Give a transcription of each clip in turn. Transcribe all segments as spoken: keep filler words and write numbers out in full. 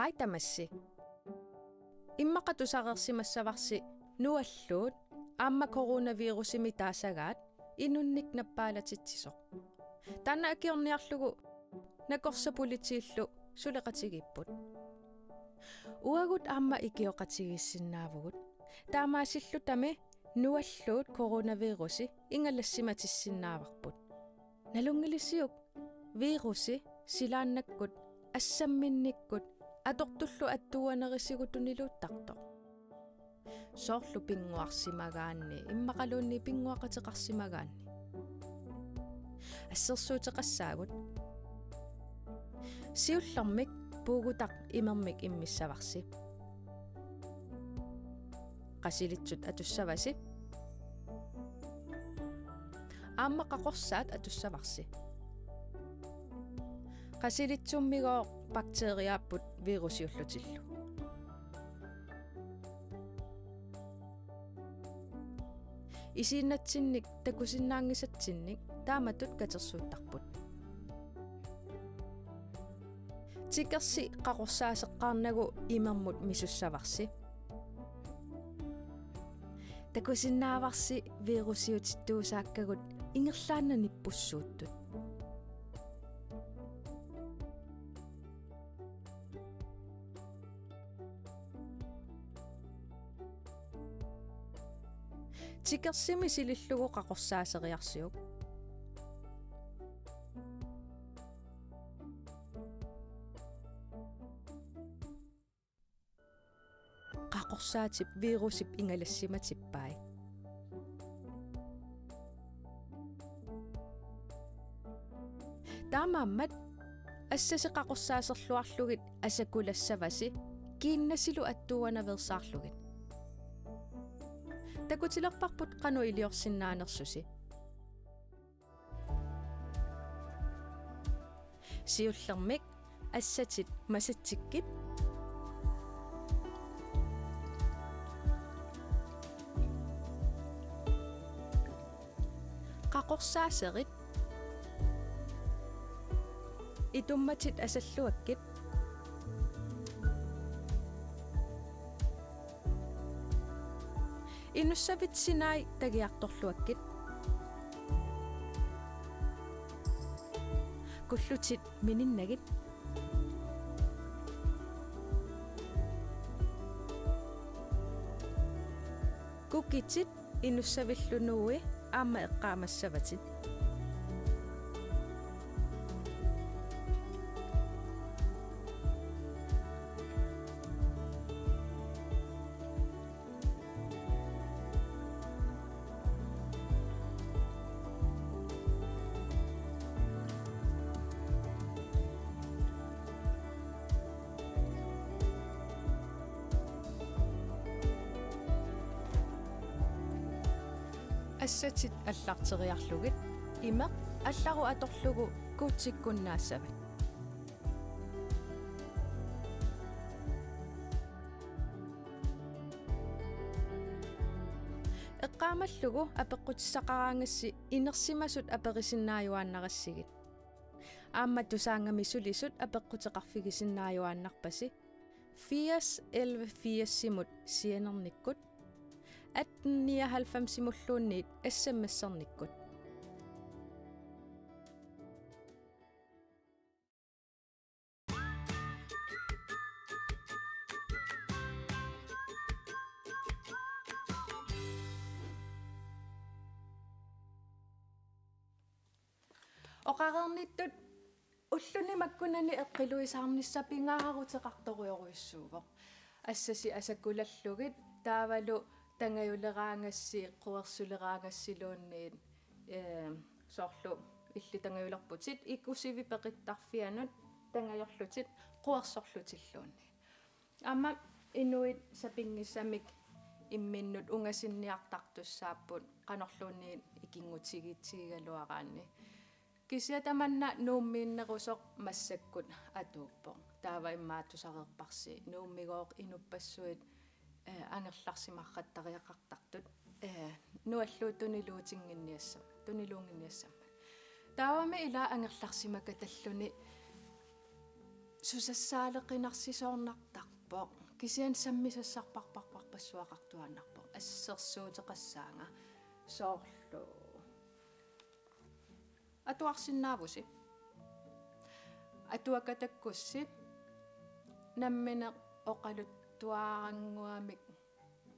Ai tamassi. Immaqa tusareersimassavarsi nualluut aamma coronavirusimik taasagaat inunnik nappaalatsitsisoq. Taanna akiorniarlugu nakorsat politiillu suleqatigiipput. Uagut aamma ikioqatigiissinnaavugut. Taamaasillutami nualluut coronavirusi ingalassimatissinnaavarput. Nalunngilisiuk virusi silaannakkut assamminnikkut atortullu attuuanerisigut tuniluuttartoq? Soorlu pinnguarsimagaanni, immaqaluunniit pinnguaqateqarsimagaanni. Assersuuteqassaagut. Siullermik puugutaq imermik immissavarsi. Qasilitsut atussavasi. Aamma qaqorsaat atussavarsi. Qasilitsummigooq bakteriaapput virusiullutillu. Isiinnatsinnik takusinnaanngisatsinnik taamatut katersuuttarput. Tikersi qaqorsaaseqqaarnagu imermut misussavarsi. Takusinnaavarsi virusiutittuusaakkagut ingerlaannaq nippussuuttut. Tikersimi silillugu qaqorsaaseriarsiuk. Qaqorsaatip virusip ingalassimatippai. Taamaammat assasi qaqorsaaserluarlugit asakulassavasi kiinnasilu attuuanaveersaarlugit. Takutilerparput qanoq iliorsinnaanersusi. Siullermik assatit masatsikkit. Qaqorsaaserit. Itummatit asalluakkit. Inussavit sinai tagiartorluakkit. Kullutit mininnagit. Kukitit inussavillu nuui aamma eqqaamassavatit. Assatit allarteriarlugit imeq allarut atorlugu kuutsikkunnaassavat. Eqqaamallugu apeqqutissaqaraangassi inersimasut aperisinnaajuaannarassigit. Aamma Tusaannga-mi sulisut apeqquteqarfigisinnaajuaannarpasi firs elleve firsimut sianernikkut, atten nioghalvfemsimulluunniit S M S-ernikkut. Oqareernittut ulluni makkunani eqqiluisaarnissaq pingaaruteqartorujorujussuuvoq. Assasi asakulallugit taavalu tangajuleraangassi, quersuleraangassiluunniit, ee, soorlu illit tangajulerputit, ikusivit peqittarfianut tangajorlutit quersorlutilluunniit. Aamma inuit sapinngisamik imminnut ungasinniartartussaapput qanorluunniit ikinngutigiitsigigaluaraanni. Kisianni tamanna Nuummiinnerusoq massakkut atuuppoq. Taava immaqa tusareerparsi Nuummigooq inuppassuit, eh, angerlarsimaqqattariaqartartut, eh, nualluut tuniluutinnginniassam-, tuniluunnginniassammat. Taavami ila angerlarsimakatalluni Tusassaaleqinarsisoornartarpoq. Kisianni sammisassarparparparpassuaqartuaannarpoq. Assersuuteqassaanga soorlu. Atuarsinnaavusi. Atuakatakkussi. Nammineq oqaluttuarannguamik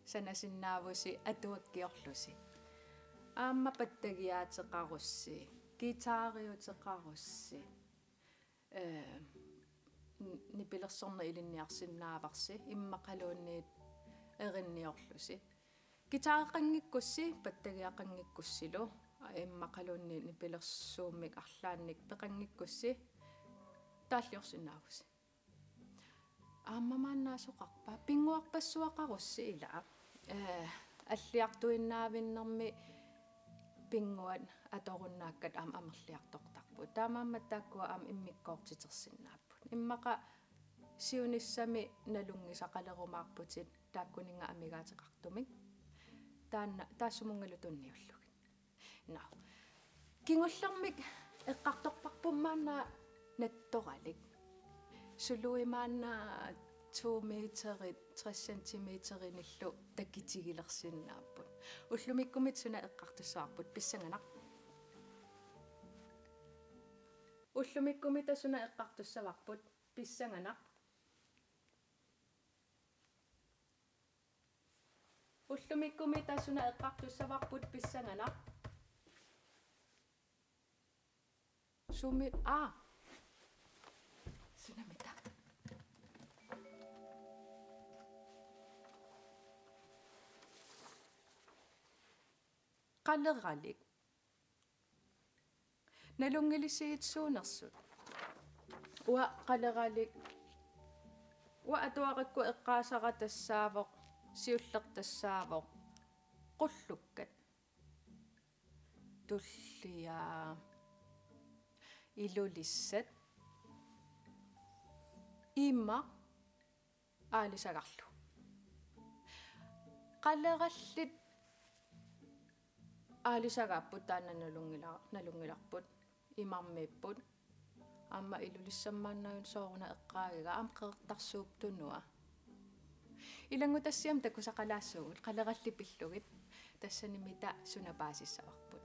sanasinnaavusi atuakkiorlusi. Aamma pattagiaateqarussi, guitariuteqarussi. Ee, n-, nipilersorneq ilinniarsinnaavarsi, immaqaluunniit erinniorlusi. Guitareqanngikkussi, pattagiaqanngikkussilu, immaqaluunniit nipilersuummik arlaannik peqanngikkussi, taalliorsinnaavusi. Aamma maannaasoqarpa, pinnguarpassuaqarussi ila. Ee, alliartuinnaavinnermi pinnguat atorunnaakkat aamma amerliartortarput. Taamaammat taakkua aamma immikkoortitersinnaapput. Immaqa siunissami nalunngisaqalerumaarputit taakkuninnga amigaateqartumik. Taanna taassumunngalu tunniullugit. Nå. Kingullermik eqqartorparput maanna nattoralik. Sului maanna to meterit, tres centimeterinillu takitigilersinnaapput. Ullumikkumita suna eqqartussavarput, pissanganaq. Ullumikkumita suna eqqartussavarput, pissanganaq. Ullumikkumita suna eqqartussavarput, pissanganaq. Sumi-, aa. Sunamita. Qaleralik. Nalunngilissigit suunersut? Uanga qaleralik. Uanga atuarakku eqqaasara tassaavoq, siulleq tassaavoq, qullukkat. Tullia. Ilulissat. Imaq. Aalisagarlu. Qalerallit aalisagaapput, taanna nalunngila-, nalunngilarput, imarmiipput. Aamma Ilulissammaannaajun sooruna eqqaagiga, aamma Qeqertarsuup Tunua. Ilanngutassiami takusaqalaassuugut, qalerallit pillugit, tassani mita suna paasissavarput.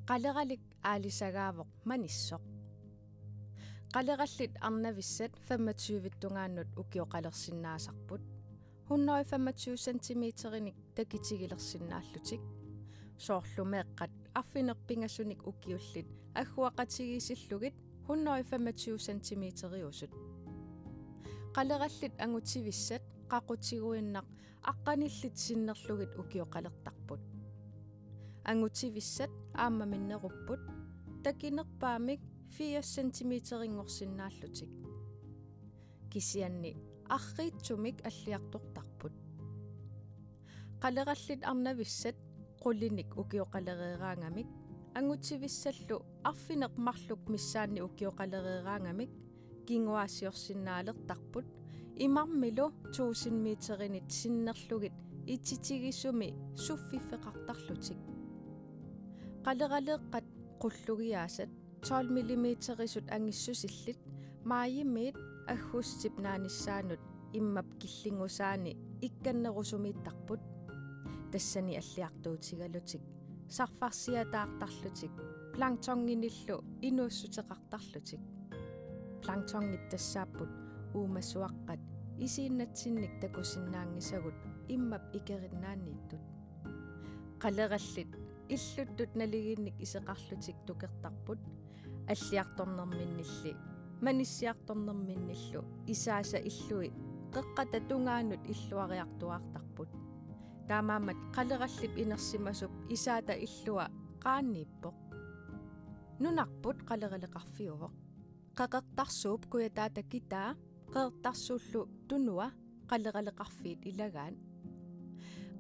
Qaleralik aalisagaavoq manissoq. Qalerallit arnavissat femogtyve-tungaannut ukioqalersinnaasarput. Hundrede femogtyve centimeterinik takitigilersinnaallutik. Soorlu meeqqat arfineq-pingasunik ukiullit agguaqatigiissillugit hundrede femogtyve centimeteriusut. Qalerallit angutivissat qaqutiguinnaq aqqanillit sinnerlugit ukioqalertarput. Angutivissat aamma minnerupput, takinerpaamik firs centimeterinngorsinnaallutik. Kisianni arriitsumik alliartortarput. Qalerallit arnavissat qulinik ukioqalereeraangamik, angutivissallu arfineq-marluk missaanni ukioqalereeraangamik, kinguaassiorsinnaalertarput, imarmilu tusind meterinit sinnerlugit ititigisumi suffiffeqartarlutik. Qaleraleeqqat qullugiaasat tolv millimeterisut angissusillit maajimiit aggustip naanissaanut immap killinngusaani ikkannerusumiittarput. Tassani alliartuutigalutik, sarfarsiataartarlutik, planktoninillu inuussuteqartarlutik. Planktonit tassaapput uumasuaqqat isiinnatsinnik takusinnaanngisagut immap ikerinnaaniittut. Qalerallit illuttut naligiinnik iseqarlutik tukertarput, alliartornerminnilli manissiartornerminnillu isaasa illui qeqqata tungaanut illuariartuaartarput. Taamaammat qalerallip inersimasup isaata illua qaaniippoq. Nunarput qaleraleqarfiuvoq. Qeqertarsuup Kujataata kitaa, Qeqertarsuullu Tunua qaleraleqarfiit ilagaat.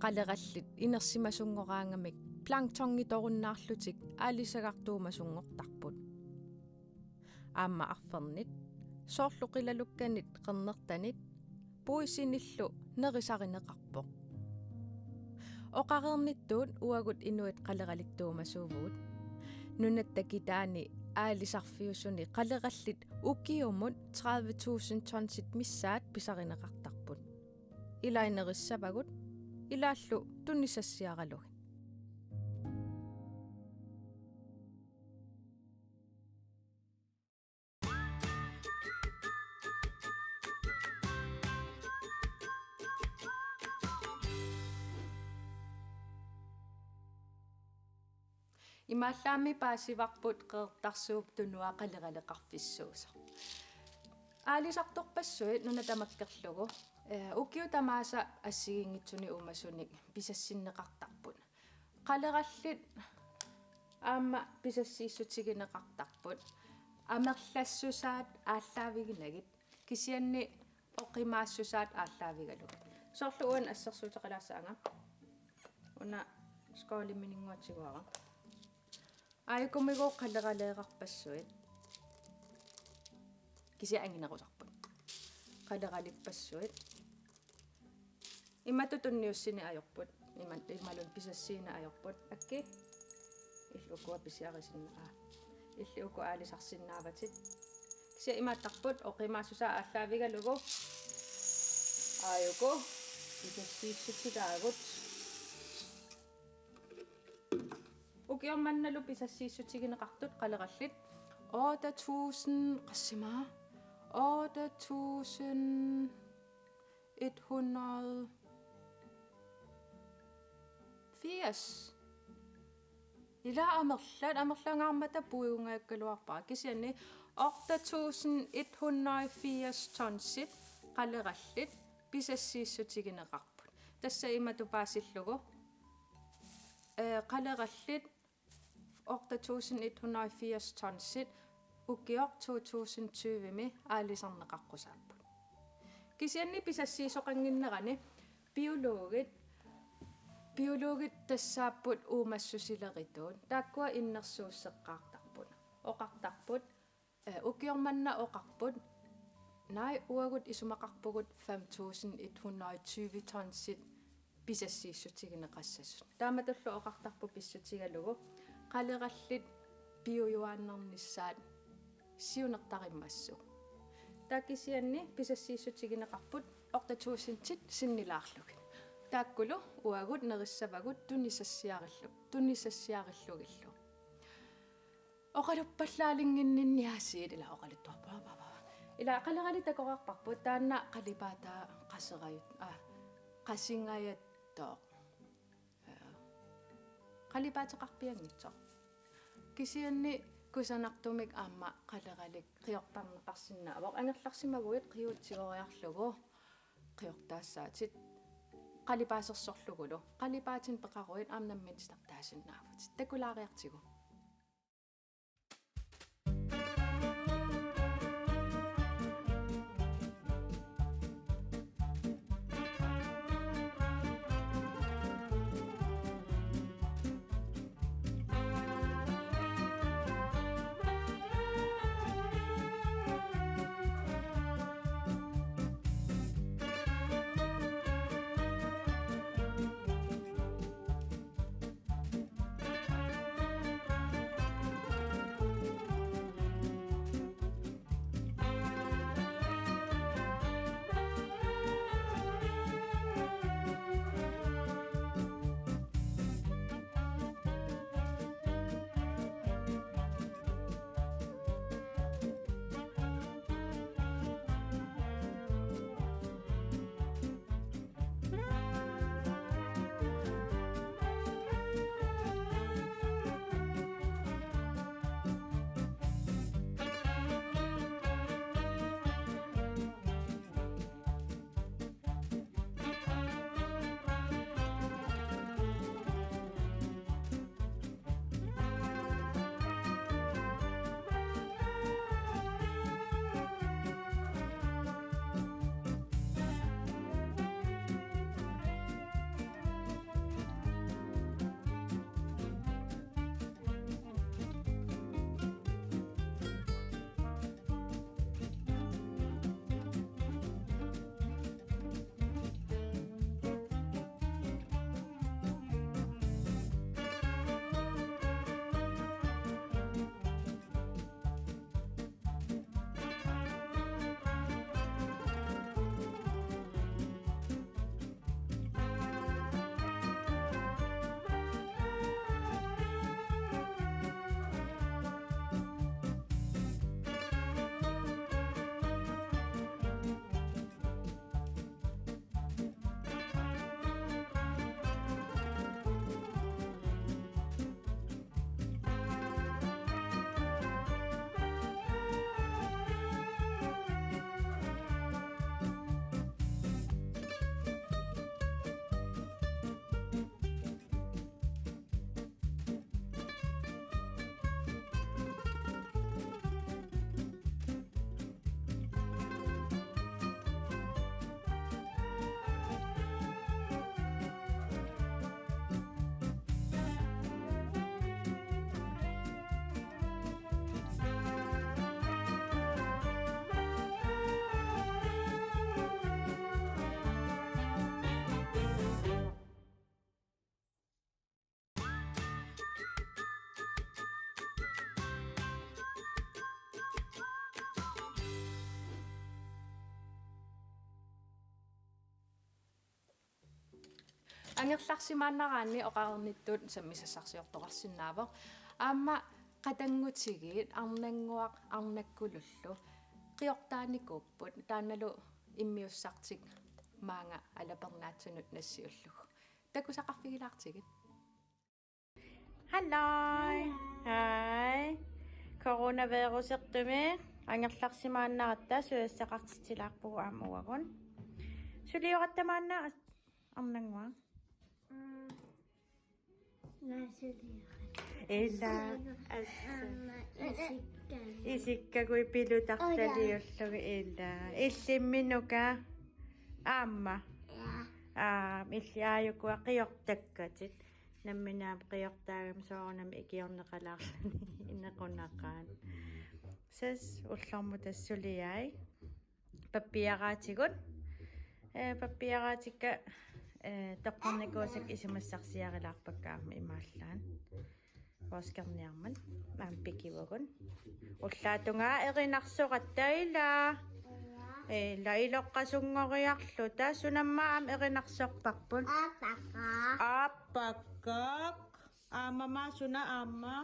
Qalerallit inersimasunngoraangamik planktongitorunnaarlutik aalisagartuumasunngortarput. Aamma arfernit, soorlu qilalukkanit qernertanit, puisinillu nerisarineqarpoq. Oqareernittut uagut inuit qaleralittuumasuuvugut. Nunatta kitaani aalisarfiusuni qalerallit ukiumut tredive tusind tonsit missaat pisarineqartarput. Ilai nerissavagut, ilaallu tunissassiaralugit. Imaallaammi paasivarput Qeqertarsuup Tunuaq qaleraleqarfissuusoq. Aalisartorpassuit nuna tamakkerlugu, eh, ukiut tamaasa assigiinngitsunik uumasunik pisassinneqartarput. Qalerallit aamma pisassiissutigineqartarput. Amerlassusaat aallaaviginagit. Kisianni oqimaassusaat aallaavigalugit. Soorlu uani assersuuteqalaassaanga. Una skålimininnguatigooraq. Aajukumigut qaleraleeqarpassuit. Kisianni anginerusarput. Qaleralippassuit. Imatut tunniussineq ajorput. Ima-, imaluunniit pisassiineq ajorput. Akki. Illit ukua pisiarisinna-, aa. Illit uku aalisarsinnaavatit. Kisianni imaattarput oqimaassusaa aallaavigalugu. Aajuku. Pisassiissutitaagut. Ukioq mannalu pisassiissutigineqartut qalerallit otte tusind, qassima? Otte tusind et hundrede firs. Ila amerlat, amerlangaarmata puigungajakkaluarpara. Kisianni otte tusind et hundrede firs tonsit qalerallit pisassiissutigineqarput. Tassa imatut paasillugu. Eh, qalerallit otte tusind et hundrede firs tonsit ukioq to tusind tyve-mi aalisarneqaqqusaapput. Kisianni pisassiisoqannginnerani biologit, biologit tassaapput uumassusilerituut. Taakkua innersuusseqqaartarput. Oqartarput, eh, ukioq manna oqarput, naak uagut isumaqarpugut fem tusind et hundrede tyve tonsit pisassiissutigineqassasut. Taamatullu oqartarput pissutigalugu qalerallit piujuaannarnissaat siunertarimmassuk. Taava kisianni pisassiissutigineqarput otte tusindit sinnilaarlugit. Taakkulu uagut nerissavagut tunissassiarillu-, tunissassiarillugillu. Oqaluppallaalinginninniaasiit ila oqaluttuarpara. Ila qaleralik takoreerparput taanna qalipaataa qaserajut-, aa, qasingajattoq. Aa, qalipaateqarpianngitsoq. Kisianni kusanartumik aamma qaleralik qiortarneqarsinnaavoq. Angerlarsimaguit qiuutigoriarlugu qiortaassaatit. Qalipaasersorlugulu. Qalipaatinik peqaruit aamma nammineq titartaasinnaavutit. Takulaariartigu. Angerlarsimaannaraanni oqarnittut sammisassarsiortoqarsinnaavoq. Aamma qatanngutigiit Arnannguaq Arnakkulullu qiortaanikuupput, taannalu immiussartik maanga alapernaatsunut nassiullugu. Takusaqarfigilaartigit. Halløj. Hej. Coronavirusertumi angerlarsimaannaratta susassaqartitsilaarpugut aamma uagut. Sulioratta maanna Arnannguaq. Mm. Naa sulioratta. Ila. Aamma isikkagut. Isikkagut pilutartaliullugit ila. Illimmi Nuka? Aamma. Ja. Aa, illit aajuku qiortakkatit. Nammineq aamma qiortaagami soorunami ikiorneqalaarluni inequnaqaaq. Sas ullormut tassa suliai. Pappiaraatigut. Ee, pappiaraatikka, ee, toqqornikuusakka isumassarsiarilaarpakka aamma imaallaat. Oscarniarmat aamma pikivagut. Ullaap tungaa erinarsoratta ila. Ila iloqqasunngoriarluta, sunamma aamma erinarsorparput? Aappakkaaq. Aappakkaaq. Aamma maa suna aamma?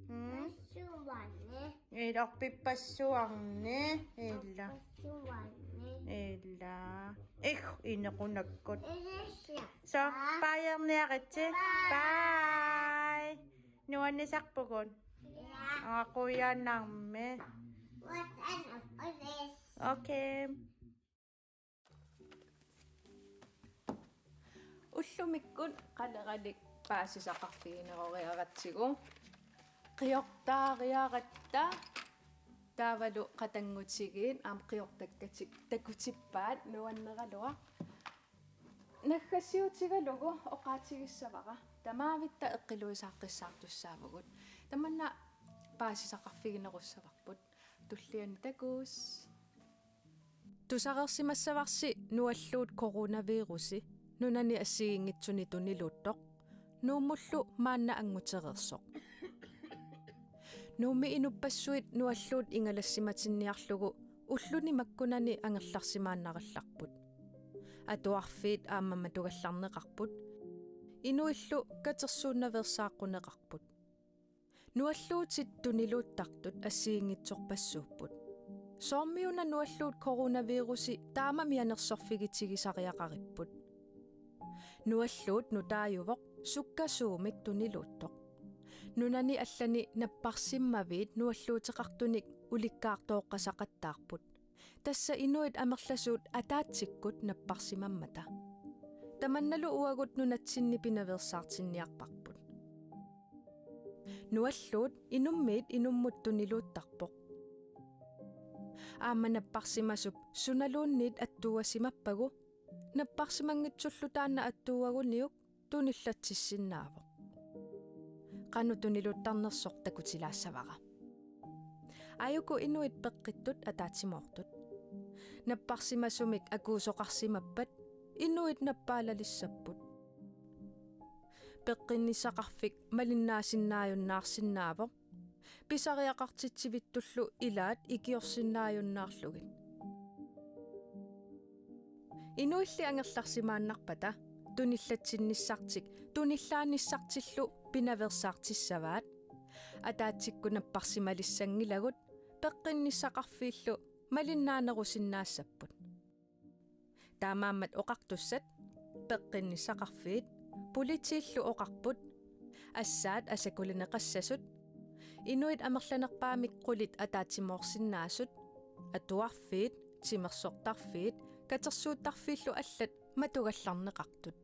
Mm. Passuarni. Ila orpippassuarni. Ila. Passuarni. Ila. Ih, inequnakkut. Ilissa. Så, baajerniaritsi. Bye. Bye. Nuannisarpugut. Ja. Aa, qujanarmi. Qujanaq. Okay. Ullumikkut qaleralik paasisaqarfigineqariaratsigu. Qiortaariaratta taavalu qatanngutigiit aamma qiortakkatik takutippaat nuanneraluaq. Naggassiutigalugu oqaatigissavara. Tamaavitta eqqiluisaaqqissaartussaavugut. Tamanna paasisaqarfiginerussavarput. Tulliani takuss. Tusareersimassavarsi Nualluut coronavirusi nunani assigiinngitsuni tuniluuttoq, Nuummullu maanna anngutereersoq. Nuummi inuppassuit Nualluut ingalassimatinniarlugu ulluni makkunani angerlarsimaannarallarput. Atuarfiit aamma matugallarneqarput. Inuillu katersuunnaveersaaqquneqarput. Nualluutit tuniluuttartut assigiinngitsorpassuupput. Soormiuna Nualluut coronavirusi taama mianersorfigitigisariaqaripput? Nualluut nutaajuvoq sukkasuumik tuniluuttoq. Nunani allani napparsimmaviit nualluuteqartunik ulikkaartooqqasaqattaarput. Tassa inuit amerlasuut ataatsikkut napparsimammata. Tamannalu uagut nunatsinni pinaveersaartinniarparput. Nualluut inummiit inummut tuniluuttarpoq. Aamma napparsimasup sunaluunniit attuuasimappagu, napparsimanngitsullu taanna attuuaguniuk tunillatsissinnaavoq. Qanoq tuniluuttarnersoq takutilaassavara. Aajuku inuit peqqittut ataatsimoortut. Napparsimasumik akuusoqarsimappat inuit nappaalalissapput. Peqqinnissaqarfik malinnaasinnaajunnaarsinnaavoq. Pisariaqartitsivittullu ilaat ikiorsinnaajunnaarlugit. Inuilli angerlarsimaannarpata tunillatsinnissartik tunillaanissartillu pinaveersaartissavaat. Ataatsikkut napparsimalissanngilagut, peqqinnissaqarfiillu malinnaanerusinnaassapput. Taamaammat oqartussat, peqqinnissaqarfiit, politiillu oqarput, assaat asakulineqassasut, inuit amerlanerpaamik qulit ataatsimoorsinnaasut, atuarfiit, timersortarfiit, katersuuttarfiillu allat matugallarneqartut.